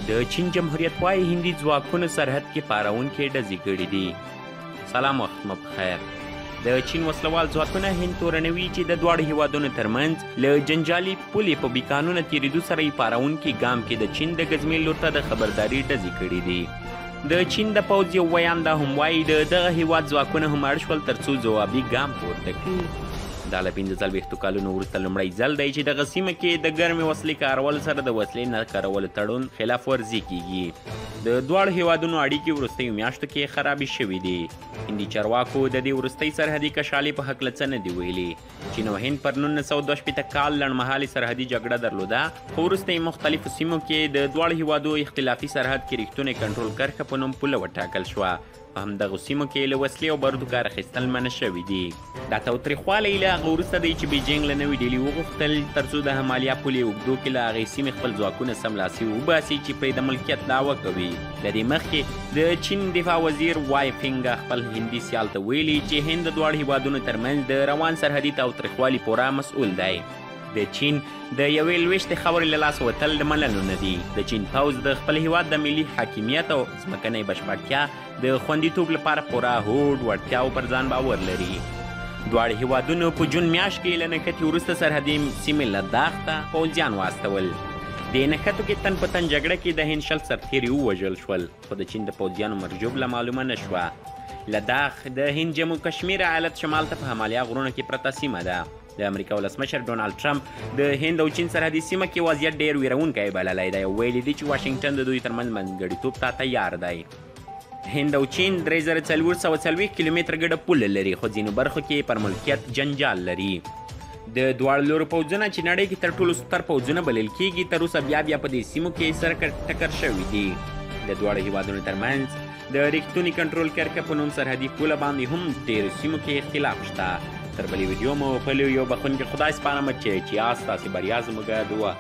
د چین جمهوریت وایي هندي ځواکونو سرحد کې پارونکې ډزې کړې دي. سلام، وخت مو پخیر. د چین وسلوال ځواکونه هند تورنوي چې د دواړو هیوادونو ترمنځ له جنجالي پولې په بېقانونه تېرېدو سره یې پارونکي ګام کې د چین د ګزمې لور ته د خبرداري ډزې کړې دي. د چین د پوځ یو ویاند هم وایي د دغه هیواد ځواکونه هم اړ شول ترڅو ځوابي ګام پورته کړي. دا له 45 کالونو وروسته لومړی ځل دی چې دغه سیمه کې د ګرمې وسلې کارولو سره د وسلې نه کارولو تړون خلاف ورزي کیږي. د دواړو هیوادونو اړیکې وروستیو میاشتو کې خرابې شوې دي. هندي چارواکو د دې وروستۍ سرحدي کشالې په هکله څه نه دي ویلي. چین او هند پر 1962 کال لنډمهالې سرحدي جګړه درلوده، خو وروسته یې مختلفو سیمو کې د دواړو هیوادو اختلافي سرحد کې رښتونی کنټرول کرښه په نوم پوله وټاکل شوه. په همدغو سیمو کې له وسلې او بارودو کار اخیستل منع شوي دي. دا تاوتریخوالی له هغه وروسته دی چې بیجینګ له نوي ډیلي وغوښتل ترڅو د همالیا پولې اوږدو کې له هغې سیمې خپل ځواکونه سملاسي وباسي چې پرې د ملکیت دعوه کوي. له دې مخکې د چین دفاع وزیر وای فینګ خپل هندي سیال ته ویلي چې هند د دواړو هیوادونو ترمنځ د روان سرحدي تاوتریخوالي پوره مسؤل دی. د چین د یوې لویشتې خاورې له لاسه وتل د منلو نه دي. د چین پوځ د خپل هیواد د ملي حاکمیت او ځمکنۍ بشپړتیا د خوندیتوب لپاره پوره هوډ، وړتیا او پر ځان باور لري. دواړو هیوادونو په جون میاشت کې له نښتې وروسته سرحدي سیمې لداخ ته پوځیان واستول. دې نښتو کې تن په تن جګړه کې د هند 20 سرتېري ووژل شول، خو د چین د پوځیانو مرګ ژوبله معلومه نه شوه. لداخ د هند جمو کشمیر ایالت شمال ته په همالیا غرونو کې پرته سیمه ده. د امریکا ولسمشر ډونالډ ټرمپ د هند او چین سرحدي سیمه کې وضعیت ډېر ویرونکی بللی دی او ویلي دي چې واشنګټن د دوی ترمنځ منځګړیتوب ته تیار دی. هند او چین 3440 کیلومتره ګډه پوله لري، خو ځینو برخو کې پر ملکیت جنجال لري. د دواړو لورو پوځونه چې نړۍ کې تر ټولو ستر پوځونه بلل کیږي تر اوسه بیا بیا په دې سیمو کې سره ټکر شوي دي. د دواړو هیوادونو ترمنځ د رښتوني کنټرول کرښه په نوم سرحدي پوله باندې هم ډېرو سیمو کې اختلاف شته. تر بلې ویډیو مو په لوی یو بخښونکي خدای سپارم چې ستاسې بریا زموږ دعا.